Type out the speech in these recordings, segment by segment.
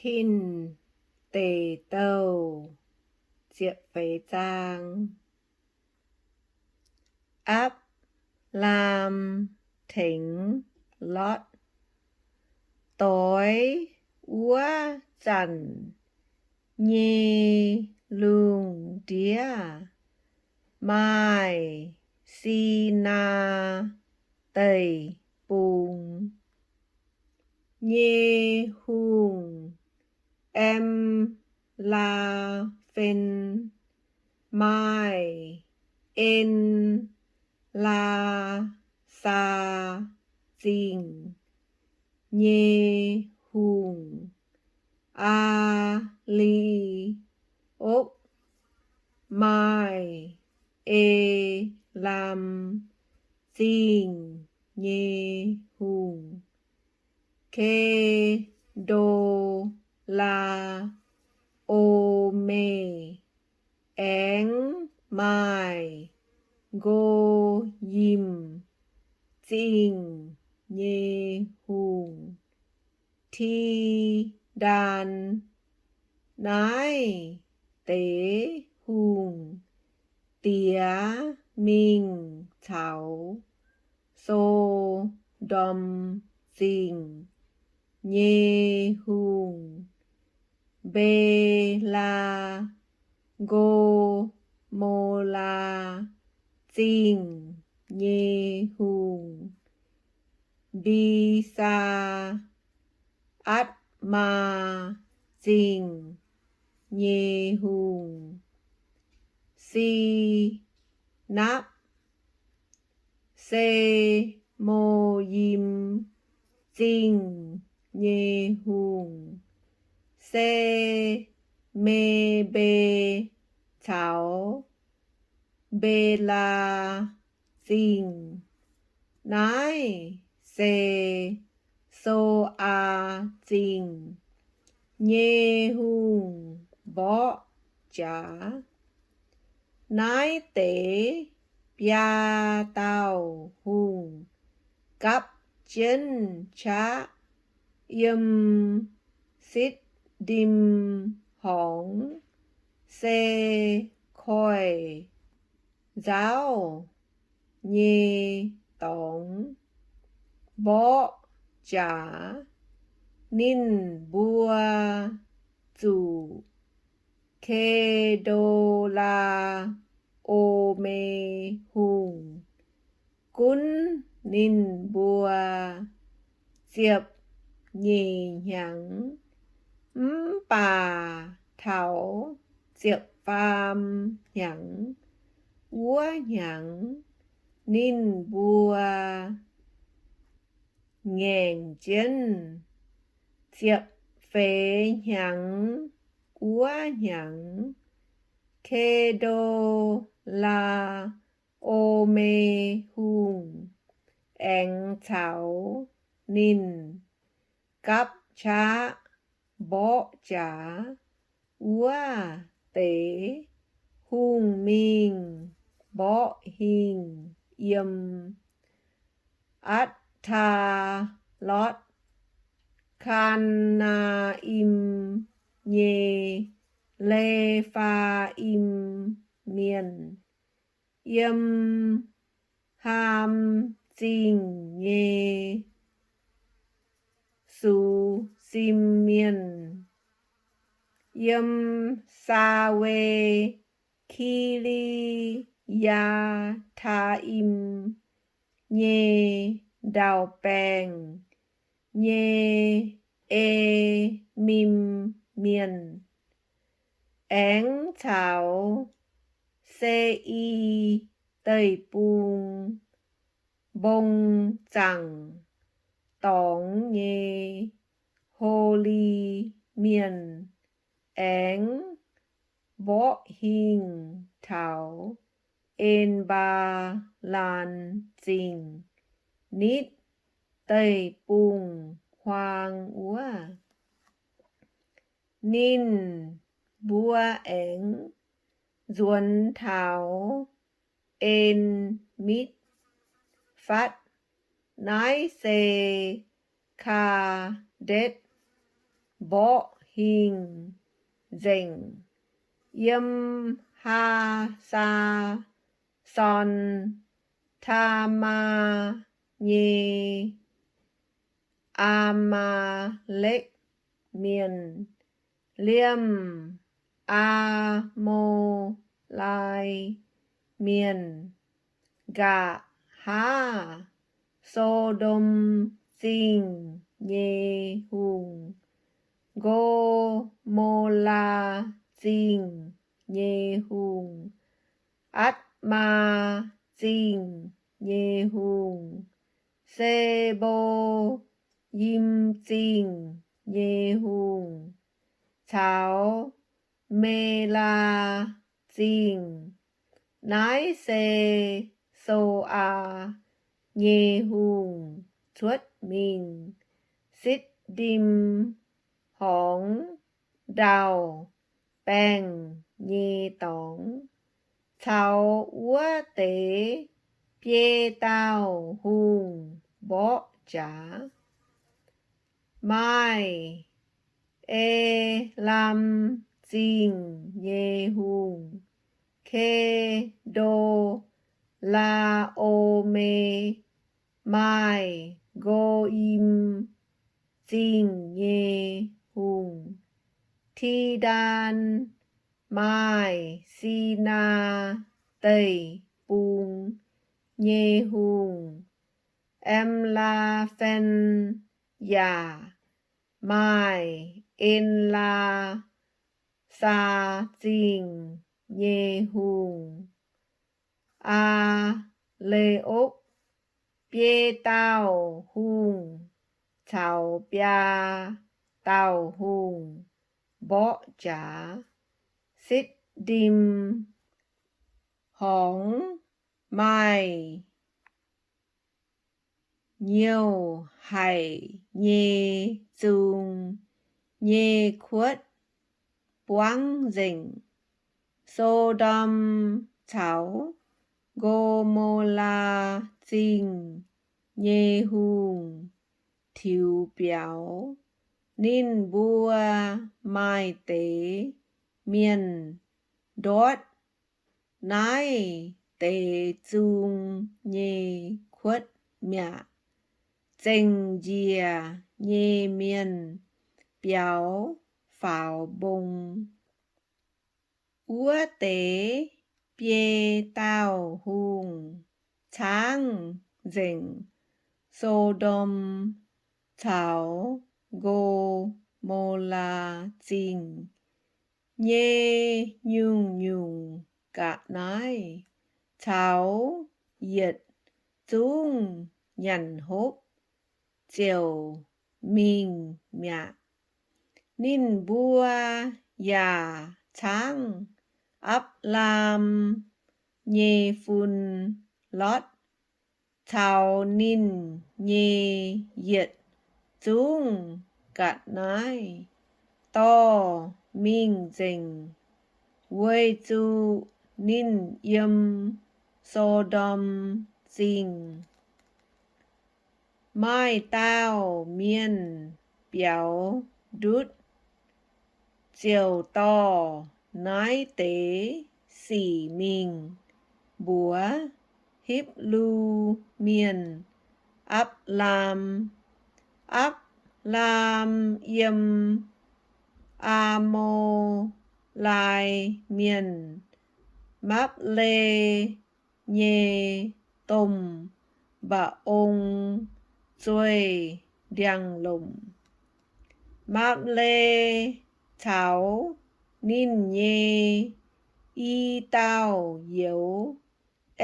Tin Deic Douh ziepc feix zaang. Apc^laam Tengx Lotv. Doix wuov zanc nyei lungh ndiev maaih Sinaa Deic-Bung nyei hungh, Am^laa^fen, maaih En^laa^saa Zingh nyei hungh, Aa^li^okv, maaih E^laam Zingh nyei hungh, Ke^ndo^laa^o^me, aengx maaih Ngo^yim Zingh nyei hungh, Ti^ndaan. Naaiv deix hungh diex mingh caux So^ndom Zingh nyei hungh, Mbe^laa, Ngo^mo^laa Zingh nyei hungh, Mbi^saa, Atc^maa Zingh nyei hungh, Sinapc, Se^mo^yim Zingh nyei hungh, Se^me^mbe caux Mbelaa Zingh. Naaiv se So^aa Zingh nyei hungh mborqv jaax. Naaiv deix biaa dauh hungh gapv jienv qaqv yiem Sitv^ndim Horngz, se koiv-nzauv nyei dorngx mborqv jaax. Ninh mbuo zuqc Ke^ndo^laa^o^me Hungh gunv ninh mbuo ziepc nyeic hnyangx, mv baac taux ziepc faam hnyangx wuov hnyangx, ninh mbuo ngaengc jienv. Ziepc feix hnyangx wuov hnyangx, Ke^ndo^laa^o^me Hungh aengx caux ninh gapv qaqv mborqv jaax. Wuov deix hungh mingh mborqv hingh yiem Atc^taa^lotv, Kaa^naa^im nyei Le^faa^im Mienh, yiem Haam Zingh nyei Sux^sim Mienh, yiem Saa^we, Ki^li^yaa^taa^im nyei ndau-baengh nyei Emim Mienh, aengx caux Se^i Deic-Bung mbong zaangc dorngx nyei Ho^li Mienh, aengx mborqv hingh taux En^mbaa^laan Zingh nitv deic-bung-huaang wuov. Ninh mbuo aengx nzuonx taux En^mitv^fatv, naaiv se Kaa^ndetv, mborqv hingh nzengc. Yiem Haa^saa^son, Taamaa nyei Aa^maa^lekv Mienh, liemh Aa^mo^lai Mienh, nqa'haav So^ndom Zingh nyei hungh, Ngo^mo^laa Zingh nyei hungh, Atc^maa Zingh nyei hungh, Se^mbo^yim Zingh nyei hungh, caux Melaa Zingh. Naaiv se So^aa nyei hungh cuotv mingh Sitv^ndim Horngz ndau-baengh nyei dorngx, caux wuov deix biei dauh hungh mborqv jaax. Maaih E^laam Zingh nyei hungh, Ke^ndo^laa^o^me. Maaih Ngo^yim Zingh nyei hungh, Tidan. Maaih Sinaa Deic-Bung nyei hungh, Am^laa^fen. Yaac maaih En^laa^saa Zingh nyei hungh, Aa^le^okv. Biei dauh hungh caux biaa dauh hungh mborqv jaax. Sitv^ndim Horngz maaih nyouh haic nyei zung nyei kuotv buangv nzengc. So^ndom caux Ngo^mo^laa Zingh nyei hungh tiux biaux. Ninh mbuo maaih deix mienh ndortv naaiv deix zung nyei kuotv mi'aqv. Zengc njiec nyei mienh biaux faaux mbong. Wuov deix biei dauh hungh caangv nzengc So^ndom caux Ngo^mo^laa Zingh nyei nyungc-nyungc ga'naaiv caux yietc zungv nyanc hopv ziouc mingh mi'aqv. Ninh mbuo yaac caangv Apc^laam nyei fun, Lotv, caux ninh nyei yietc zungv ga'naaiv dorh mingh nzengc, weic zuqc ninh yiem So^ndom Zingh. Maaih dauh mienh biaux ndutv ziouc dorh naaiv deix sic mingh mbuox Hipv^lu Mienh, Apc^laam. Apc^laam yiem Aa^mo^lai Mienh, Mapv^le, nyei domh mba'ong zueih ndiangx-lomc. Mapv^le caux ninh nyei i dauh youz,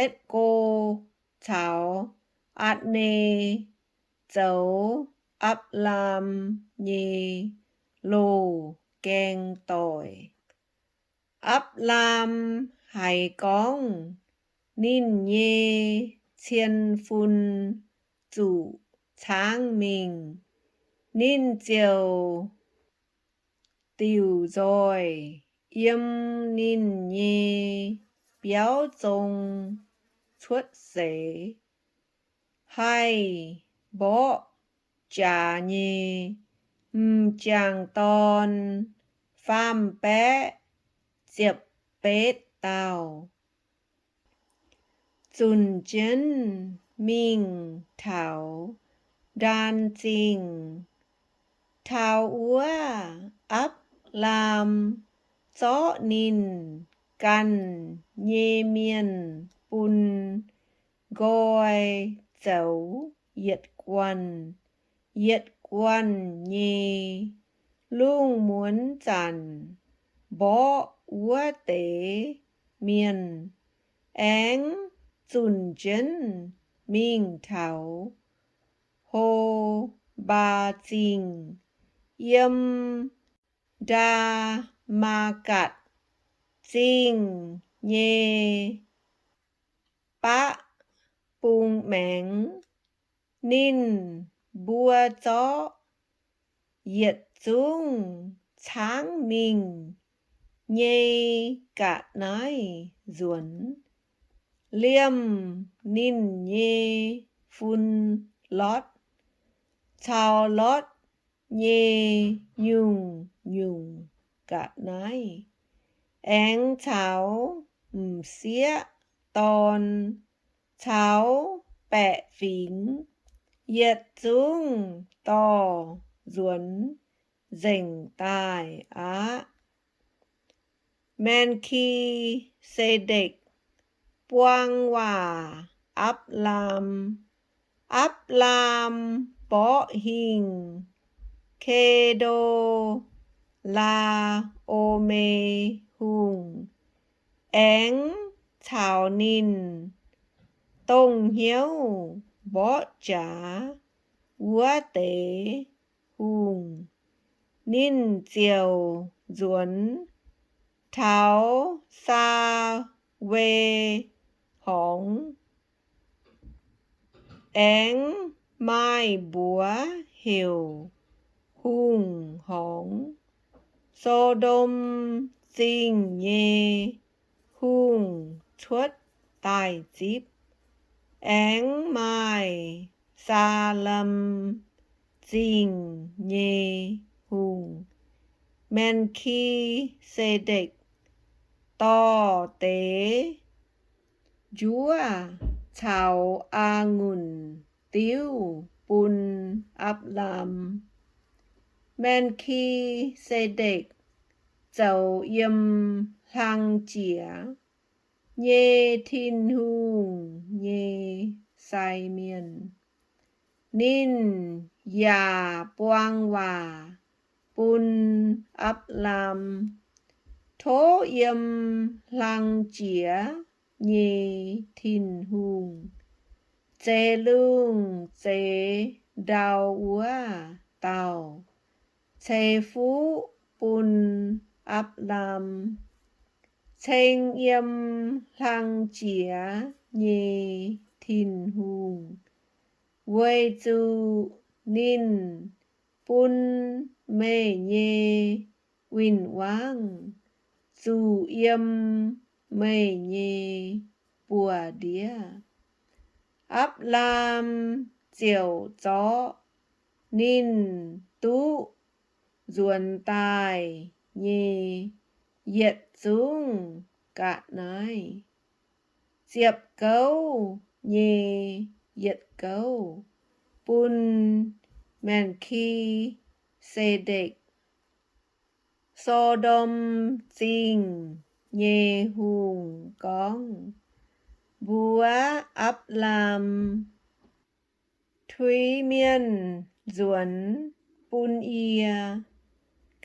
Etv^go, caux Atc^ne zoux Apc^laam nyei loz-gaeng doic. Apc^laam haiz gorngv ninh nyei cien fun zuqc caangv mingh, ninh ziouc diuc nzoih yiem ninh nyei biauv zong cuotv seix, haih mborqv jaax nyei. M'jangc dorn faam-baeqv ziepc betv dauh. Zunc jienv mingh taux Ndaan Zingh. Taux wuov, Apc^laam zorqv ninh ganh nyei mienh bun nqoi zoux yietc guanh yietc guanh nyei. Lungh muonz zanc mborqv wuov deix mienh, aengx zunc jienv mingh taux Ho^mbaa Zingh, yiem Ndaa^matv^gatc Zingh nyei baqv bung maengx. Ninh mbuo zorqv yietc zungv caangv mingh nyei ga'naaiv nzuonx. Liemh ninh nyei fun, Lotv, caux Lotv nyei nyungc-nyungc ga'naaiv, aengx caux m'sieqv dorn caux baeqc fingx, yietc zungv dorh nzuonx nzengc daaih aqv. Me^ki^se^ndekc buang waac Apc^laam. Apc^laam mborqv hingh Ke^ndo^laa^o^me Hungh, aengx caux ninh dongh hnyouv mborqv jaax wuov deix hungh. Ninh ziouc nzuonx taux Saa^we Horngz, aengx maaih mbuox heuc Hungh Horngz. So^ndom Zingh nyei hungh cuotv daaih zipv, aengx maaih Saalem Zingh nyei hungh. Me^ki^se^ndekc dorh deix njuov caux a'ngunc diuv bun Apc^laam. Me^ki^se^ndekc zoux yiem hlang jiex nyei Tin-Hungh nyei sai mienh. Ninh yaac buang waac bun Apc^laam, Tov yiem hlang jiex nyei Tin-Hungh zeix lungh zeix ndau wuov dauh ceix fuqv bun Apc^laam. Ceng yiem hlang jiex nyei Tin-Hungh, weic zuqc ninh bun meih nyei win-wangv zuqc yiem meih nyei buoz-ndiev. Apc^laam ziouc zorqv ninh duqv nzuonx daaih nyei yietc zungv ga'naaiv, ziepc gouv nyei yietc gouv, bun Me^ki^se^ndekc. So^ndom Zingh nyei hungh gorngv mbuox Apc^laam, Tuix mienh nzuonx bun yie.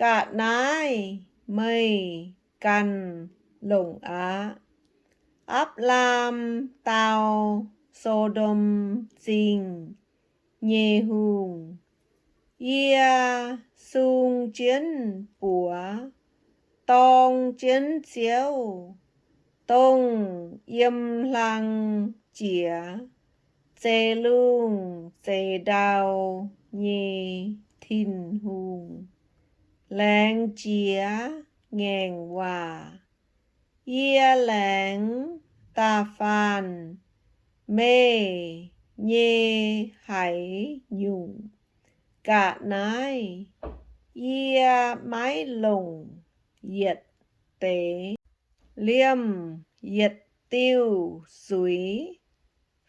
Ga'naaiv meih ganh longc aqv. Apc^laam dau So^ndom Zingh nyei hungh, Yie sung jienv buoz, dorng jienv Ziouv, dongh yiem hlang jiex zeix lungh zeix ndau nyei Tin-Hungh, laengz jiex ngaengc waac. Yie laengz da'faanh meih nyei haaix nyungc ga'naaiv Yie maiv longc yietc deix liemh yietc diuh suix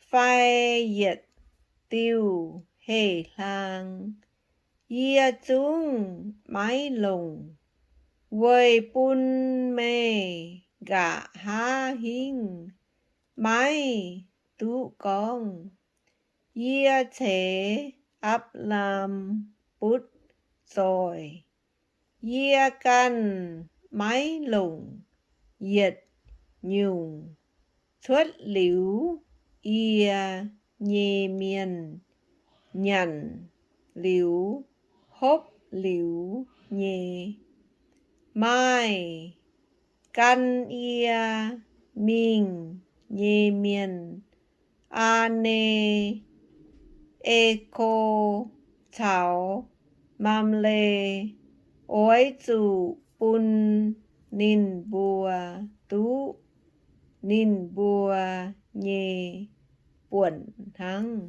fai yietc diuh heh hlaang. Yie zungv maiv longc, weic bun meih nqa'haav hingv maiv duqv gorngv, Yie ceix Apc^laam butv zoih. Yie ganh maiv longc yietc nyungc cuotv liuz yie nyei mienh nyanc liuz hopv liuz nyei. Maaih gan yie mingh nyei mienh, Aa^ne, E^ko, caux Mamle, oix zuqc bun ninh mbuo duqv ninh mbuo nyei buonc hnangv.